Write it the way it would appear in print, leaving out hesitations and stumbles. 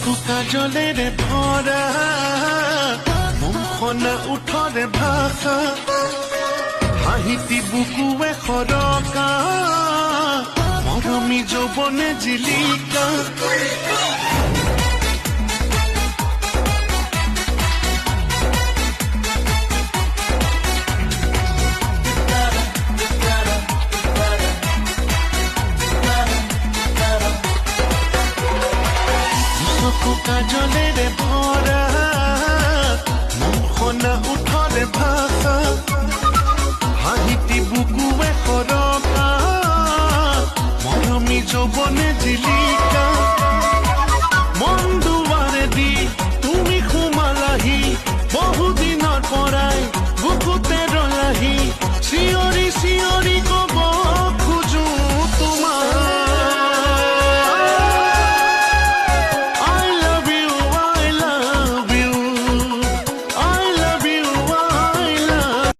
চকু কাজলেৰে ভৰা, মুখনা ওঠৰে ভাষা, হাঁহিটি বুকুৱে সৰকা, মৰমী যৌৱনে জিলিকা। চকু কাজলেৰে